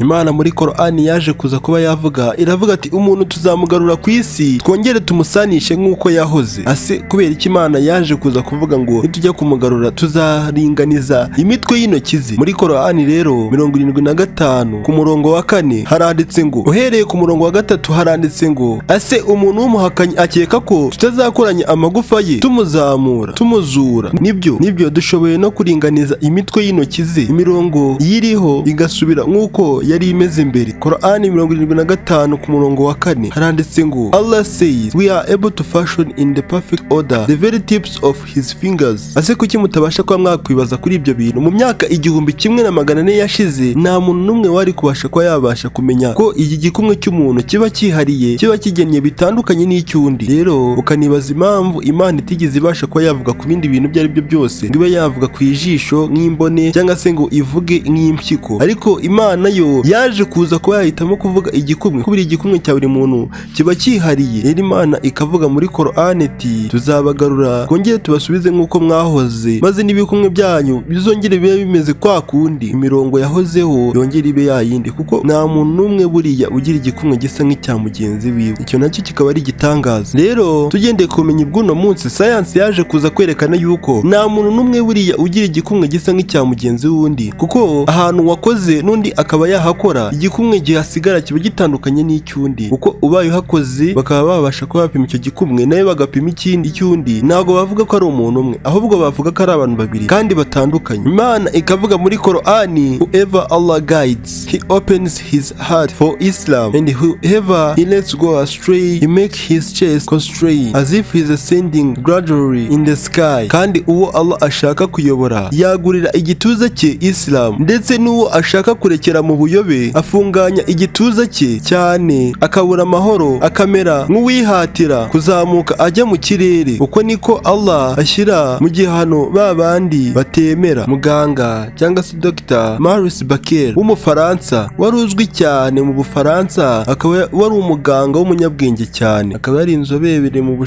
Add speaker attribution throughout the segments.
Speaker 1: Imana muri Korani yaje kuza kuba yavuga, iravuga ati: "Umuntu tuzamugarura ku isi, twongere tumusanishe nk'uko yahoze." Ase kubera iki Imana yaje kuza kuvuga ngo nitujya kumugarura tuzaringaniza imitwe y'intoki ze? Muri Korani rero 75 ku murongo wa 4 haranditse ngo, uhereye ku murongo wa 3 haranditse ngo: "Ase umuntu w'umuhakanyi akeka ko tutazakoranya amagufa ye, tumuzamura, tumuzura? Nibyo, nibyo, dushoboye no kuringaniza imitwe y'intoki ze, imirongo yiriho igasubira nk'uko yari imeze mbere." Korani 75 ku murongo wa 4 haranditse ngo: "Allah says, we are able to fashion in the perfect order the very tips of his fingers." Ase kuki mutabasha kuba mwakwibaza kuri ibyo bintu? Mu myaka 1400 yashize, nta muntu n'umwe wari kubasha kuba yabasha kumenya ko iki gikumwe cy'umuntu kiba cyihariye, kiba kigennye bitandukanye n'icy'undi. Rero ukanibaza impamvu Imana itigeze ibasha kuba yavuga ku bindi bintu ibyo ari byo byose, ngo ibe yavuga ku ijisho nk'imbone, cyangwa se ngo ivuge nk'impyiko, ariko Imana yo yaje kuza kuba yahitamo kuvuga igikumwe, ko buri igikumwe cya buri muntu kiba cyihariye. Rero Imana ikavuga muri Korani iti: "Tuzabagarura, twongere tubasubize nk'uko mwahoze, maze n'ibikumwe byanyu bizongere bibe bimeze kwa kundi, imirongo yahozeho yongere ibe yayindi," kuko nta muntu n'umwe buriya ugira igikumwe gisa nk'icya mugenzi wiwe. Icyo nacyo kikaba ari igitangaza. Rero tugendeye ku bumenyi bw'uno munsi, sayansi yaje kuza kwerekana yuko nta muntu n'umwe buriya ugira igikumwe gisa nk'icya mugenzi w'undi, kuko ahantu wakoze n'undi akaba yahakora, igikumwe gihasigara kiba gitandukanye n'icy'undi. Kuko ubaye uhakoze, bakaba babasha kuba bapima icyo gikumwe, nawe bagapima ikindi cy'undi, ntabwo bavuga ko ari umuntu umwe, ahubwo bavuga ko ari abantu babiri kandi batandukanye. Imana ikavuga muri Korani: "Whoever Allah guides, he opens his heart for Islam, and whoever he lets go astray, he makes his chest constrained as if he is ascending gradually in the sky." Kandi uwo Allah ashaka kuyobora yagurira igituza cye Islam, ndetse n'uwo ashaka kurekera mu buyobe afunganya igituza cye cyane, akabura amahoro, akamera nk'uwihatira kuzamuka ajya mu kirere. Uko niko Allah ashyira mu gihano ba bandi batemera. Muganga cyangwa se Dr Maurice Bucaille w'Umufaransa, wari uzwi cyane mu Bufaransa, akaba wari umuganga w'umunyabwenge cyane, akaba yari inzobere mu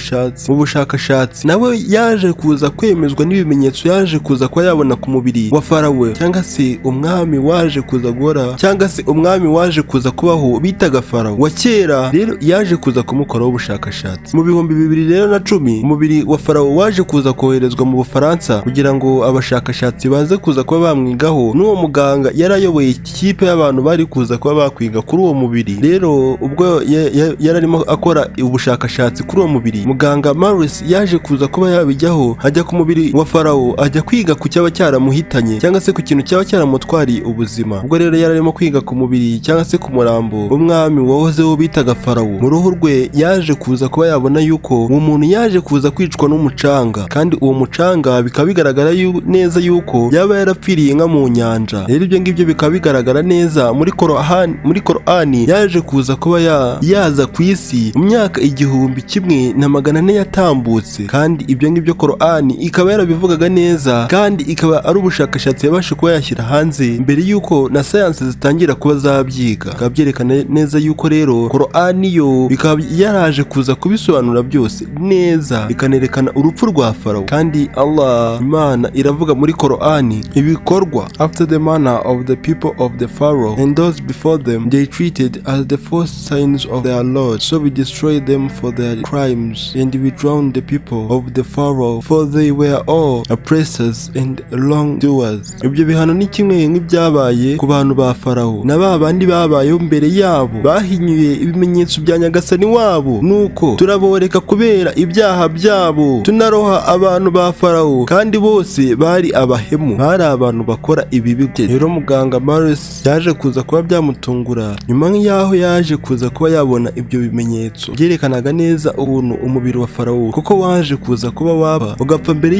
Speaker 1: bushakashatsi, nawe yaje kuza kwemezwa n'ibimenyetso yaje kuza kuba yabona ku mubiri wa Farawo, cyangwa se umwami waje kuza guhora, cyangwa se umwami waje kuza kubaho bitaga Farawo wa kera. Rero yaje kuza kumukoraho ubushakashatsi mu 2010. Umubiri wa Farawo waje kuza koherezwa mu Bufaransa kugira ngo abashakashatsi baze kuza kuba bamwigaho. N'uwo muganga yari ayoboye ikipe y'abantu bari kuza kuba bakwiga kuri uwo mubiri. Rero ubwo yari arimo akora ubushakashatsi kuri uwo mubiri, muganga Maurice yaje kuza kuba yabijyaho, ajya ku mubiri wa Farawo, ajya kwiga ku cyaba cyaramuhitanye, cyangwa se ku kintu cyaba cyaramutwariye ubuzima. Ubwo rero yari arimo kwiga ku mubiri, cyangwa se ku murambo w'umwami wahozeho bitaga Farawo, mu ruhu rwe yaje kuza kuba yabona yuko uwo muntu yaje kuza kwicwa n'umucanga, kandi uwo mucanga bikaba bigaragara neza yuko yaba yarapfiriye nka mu nyanja. Rero ibyo ngibyo bikaba bigaragara neza muri Korani. Muri Korani yaje kuza kuba yaza ku isi mu myaka 1400 yatambutse, kandi ibyo ngibyo Korani ikaba yarabivugaga neza, kandi ikaba ari ubushakashatsi yabashe kuba yashyira hanze mbere yuko na sayansi zitangira kuba zabyiga. Bikaba byerekana neza yuko rero Korani yo bikaba yaraje kuza kubisobanura byose neza, ikanerekana urupfu rwa Farawo. Kandi Allah, Imana iravuga muri Korani ibikorwa: "After the manner of the people of the Pharaoh and those before them, they treated as the false signs of their Lord, so we destroyed them for their crimes, and we drowned the people of the Pharaoh, for they were all oppressors and wrongdoers." Ibyo bihano ni kimwe nk'ibyabaye ku bantu ba Farawo na ba bandi babayeho mbere yabo, bahinyuye ibimenyetso bya Nyagasani wabo, nuko turaboreka kubera ibyaha byabo, tunaroha abantu ba Farawo, kandi bose bari abahemu, bari abantu bakora ibibi. Rero muganga Maurice yaje kuza kuba byamutungura nyuma y'aho yaje kuza kuba yabona ibyo bimenyetso byerekanaga neza ukuntu umubiri wa Farawo kuko waje kuza kuba waba ugapfa mbere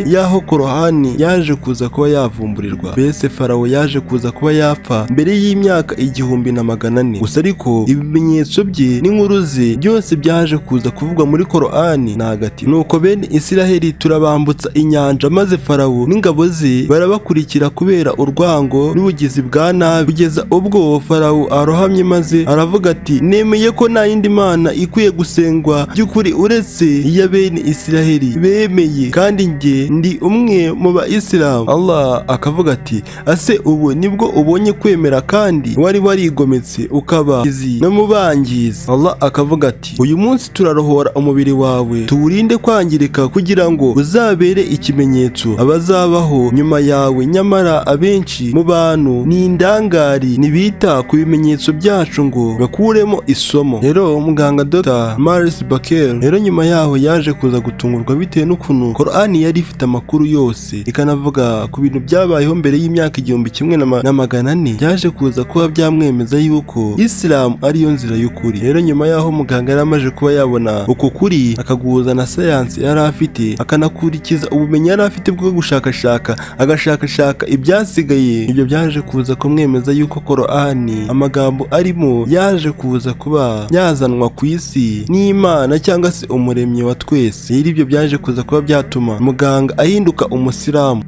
Speaker 1: y'aho Korani yaje kuza kuba yavumburirwa. Mbese Farawo yaje kuza kuba yapfa mbere y'imyaka 1400 gusa, ariko ibimenyetso bye n'inkuru ze byose byaje kuza kuvugwa muri Korani ntagatifu. Nuko bene Isiraheli turabambutsa inyanja, maze Farawo n'ingabo ze barabakurikira kubera urwango n'ubugizi bwa nabi, kugeza ubwo Farawo arohamye, maze aravuga ati: "Nemeye ko nta yindi mana ikwiye gusengwa by'ukuri uretse iya bene Isiraheli bemeye, kandi njye ndi umwe mu ba Isilamu." Allah akavuga ati: "Ase ubu nibwo Nibwo ubonye kwemera kandi wari warigometse, ukaba izi no mu bangizi?" Allah akavuga ati: "Uyu munsi turarohora umubiri wawe, tuwurinde kwangirika, kugira ngo uzabere ikimenyetso abazabaho nyuma yawe. Nyamara abenshi mu bantu ni indangari, ntibita ku bimenyetso byacu ngo bakuremo isomo." Rero muganga Dr Maurice Bucaille rero nyuma yaho yaje kuza gutungurwa bitewe n'ukuntu Korani yari ifite amakuru yose, ikanavuga ku bintu byabayeho mbere y'imyaka 1400. Byaje kuza kuba byamwemeza yuko Isilamu ariyo nzira y'ukuri. Rero nyuma yaho muganga yari amaze kuba yabona uko kuri, akaguhuza na sayansi yari afite, akanakurikiza ubumenyi yari afite bwo gushakashaka, agashakashaka ibyasigaye, ibyo byaje kuza kumwemeza yuko Korani amagambo arimo yaje kuza kuba yazanwa ku isi n'Imana cyangwa se Umuremyi wa twese. Rero ibyo byaje kuza kuba byatuma muganga ahinduka umusilamu.